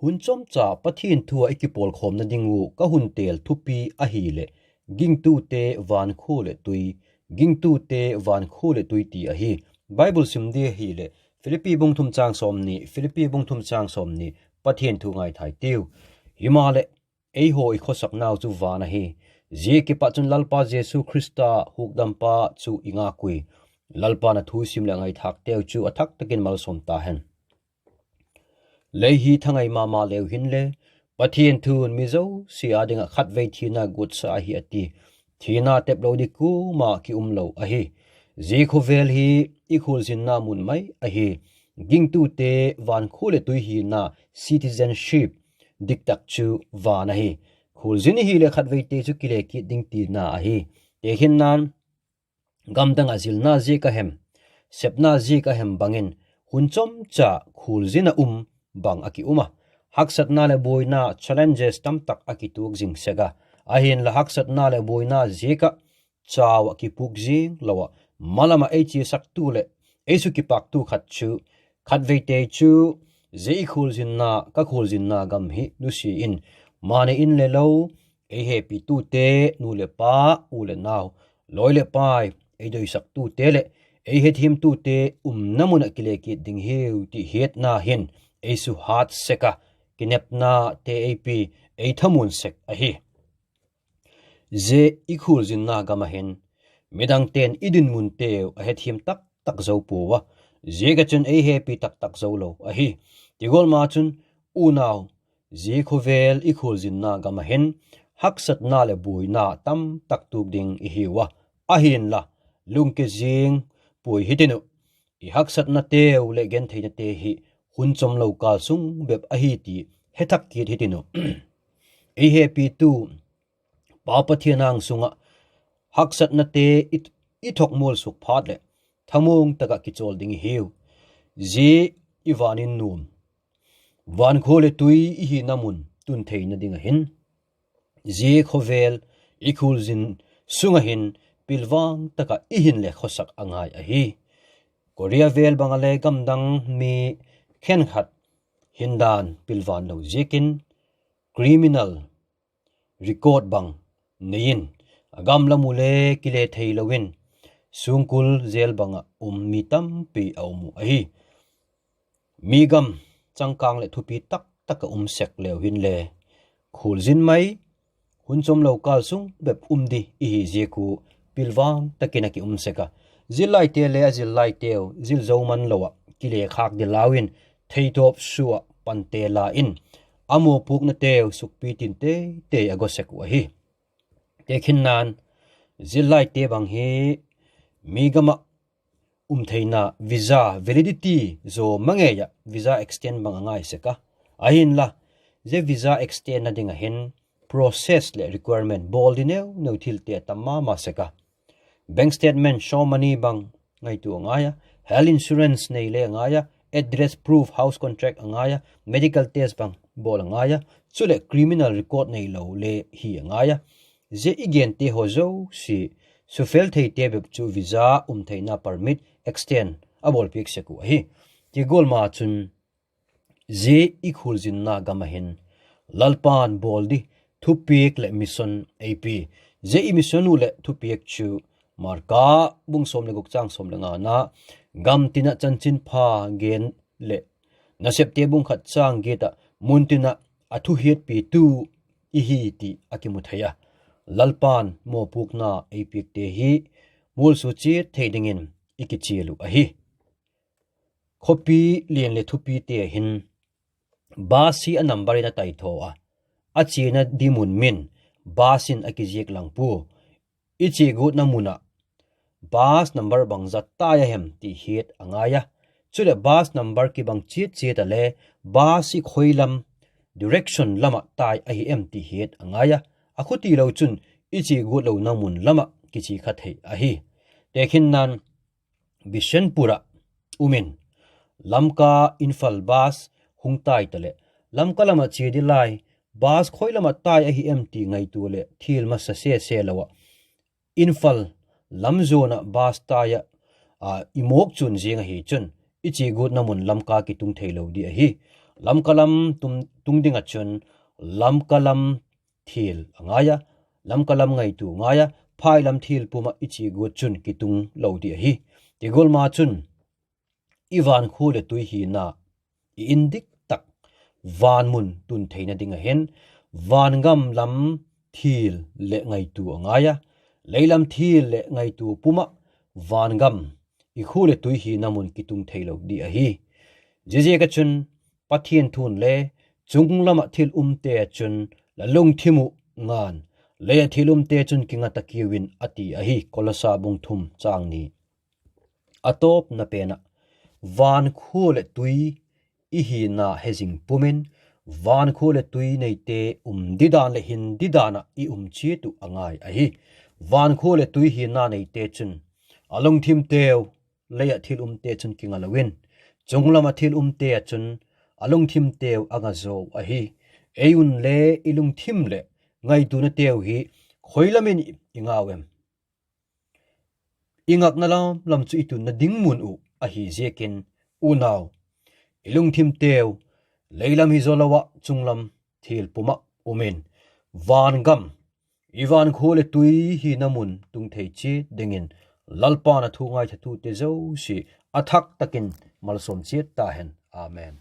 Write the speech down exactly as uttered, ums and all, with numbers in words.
Hun chomcha Pathian thu ah i kipawlkhawmna ding uh ka hun têl thupi ahileh, Gingtute vankhua leh tui, Gingtute vankhua leh tui ti ahi. Bible sim di ahileh Philippi bung thum châng sawmni, Philippi bung thum châng sawmni, Pathian thu ngaithai tiu. Himaleh, eihaw i khawsaknau chu van ahi. Zia kipat chun Lalpa Jesu Khrista hukdampa chu i ngâk ui. Lalpa'n a thu sim leh a ngaithâkteu chu a thak tak in malsawm ta hen. Lei hi thangai ma ma leu hinle, Pathian thu'n mi zosia â ding ah khatvei thina guatsa ahi a ti. Thina teplo di kuama ki um lo ahi. Zia khawvel hi i khualzinna mun mai ahi. Gingtute vankhua leh tui hina, citizenship, diktak chu van ahi. Khualzin i hileh khatveite chu kile kit ding tina ahi. Tekhinna'n, gamdang ah zilna ziak a hem, sepna ziak a hem bangin, hun chomcha khualzin ah um bang a ki um a. Haksatna leh buaina, challenges tamtak a kituak zing sek a. Ahinla haksatna leh buaina ziak ah chau ah kipûk zing lo ah, malam ah ei chiasaktu leh ei su kipâktu khat chu, khatveite chu, zia i khualzinna, ka khualzinna gam hi nusia in, mani in le lo, ei hepitute, nu leh pa, u leh nau, lawi leh pai, ei doisaktute leh ei hethiamtute umna mun ah kile kit ding hiu ti hiatna hin ei su hât sek a, kinepnate ei pi, ei thamuan sek ahi. Zia i khualzinna gam ah hin midangte'n i dinmunteu a hethiam tak tak zo puau a, ziak ah chun ei hepi tak tak zo lo ahi. Ti gual ma chun, unau, zia khawvel i khualzinna gam ah hin haksatna leh buaina tamtak tuak ding i hiu a. Ahinla, lungke zing puai hitin uh, i haksatnateu leh gentheinate hi hun chom lo kâl sung bep ahi ti hethak kit hitin uh. Ei hepitu Pa Pathian âng sung ah haksatnate i, i thok mualsuak phat leh thamuang tak ah kichawl ding i hiu. Zia i van in nuam, vankhua leh tui i hina mun tun theina ding ah hin, zia khawvel i khualzin sung ah hin pilvang tak ah i hin le khawsak a ngai ahi. Korea vêl bang ah le gamdang mi khenkhat hindan pilvan lo ziakin criminal record bang nei in, a gam lam uh le kile theilo in, sungkul jail bang ah um mi tampi a um uh ahi. Mi gam changkâng leh thupi tak tak ah um sek leu hinle, khualzin mai, hun chom lo kâl sung bep um di i hi ziak uh, pilvang tak in a ki um sek a. Zillaite le a zillaiteu zil zo man lo ah kile khâk di lau in, theitawp sua ah pante la in, a mawpuaknateu sukpi tin tei tei a go sek uh ahi. Tekhinna'n, zillaite bang hi mi gam ah um theina visa validity zaw ma ngei ah visa extend bang a ngai sek a. Ahinla, zia visa extendna ding ah hin process leh requirement bawl di neu neu thilte a tam ma ma sek a. Bank statement, show money bang ngaitua a ngai a, health insurance nei le a ngai a, address proof, house contract a ngai a, medical test bang bawl a ngai a, chuleh criminal record neilo le hi a ngai a. Zia i gente haw zosia sufel theite bep chu visa um theina permit extend a bawlpiak sek uh ahi. Ti gual ma chun, zia i khualzinna gam ah hin Lalpa'n bawl di thupiak leh mission ei pi. Zia i mission uh leh thupiak chu Marka bung sawm leh guk châng sawm leh ngana, gam tin ah chanchinpha gen leh Nasepte bung khat châng giat ah mun tin ah a thuhiatpitu i hi ti a kimu thei a. Lalpa'n mawpuakna ei piakte hi mualsua chiat thei dingin i kichial uh ahi. Khawpi lian leh thupite hin bus hi a number in a taithaw a, a chiana di mun min bus in a kiziak lang pua. I chia guatna mun ah bus number bangza tai a hem ti hiat a ngai a. Chuleh bus number kibang chiat chiat ah le bus hi khoi lam, direction lam ah tai ahi em ti hiat a ngai a. A khutilo chun i chia guat lona mun lam ah kichia kha thei ahi. Tekhinna'n, Bishnupur ah um in, Lamka Imphal bus hung tai taleh, Lamka lam ah chia di lai, bus khoi lam ah tai ahi em ti ngaitua leh thil masa se se lo ah, Imphal lam zuan ah bus tai ah, i mawk chuan ziang ahi chun, i chia guatna mun Lamka kitung theilo di ahi. Lamka lam tung ding ah chun Lamka lam thil a ngai a, Lamka lam ngaitua ngai a, phai lam thil pum ah i chia guat chun kitung lo ding ahi. Ti gual ma chun i vankhua leh tui hina i in dik tak van mun tun theina ding ah hin, vangam lam thil leh ngaitua a ngai a, lei lam thil leh ngaitua pum ah vangam i khua leh tui hina mun kitung theilo ding ahi. Ziaziak ah chun Pathian thu'n le, Chung lam ah thil umte ah chun la lungthim uh nga'n, lei ah thil umte chun kinga ta kiu in, a ti ahi. Kolosa bung thum chang ni. A tawpna pen ah, vankhua leh tui i hina hezing pum in, vankhua leh tui neite um didan leh hin didan ah i um chiat uh a ngai ahi. Vankhua leh tui hina neite chun a lungthimteu lei ah thil umte chun kinga lo in, chung lam ah thil umte ah chun a lungthimteu a nga zaw uh ahi. Ei un le i lungthim leh ngaituanateu hi khoi lam in i ngau em? I ngakna lam lam chu i tunna ding mun uh ahi ziakin, unau, i lungthimteu lei lam hi zaw lo ah chung lam thil pum ah um in, vangam, i vankhua leh tui hina mun tung thei chiat dingin Lalpa'n a thu ngaithatute zosia a thak tak in malsawm chiat ta hen. Amen.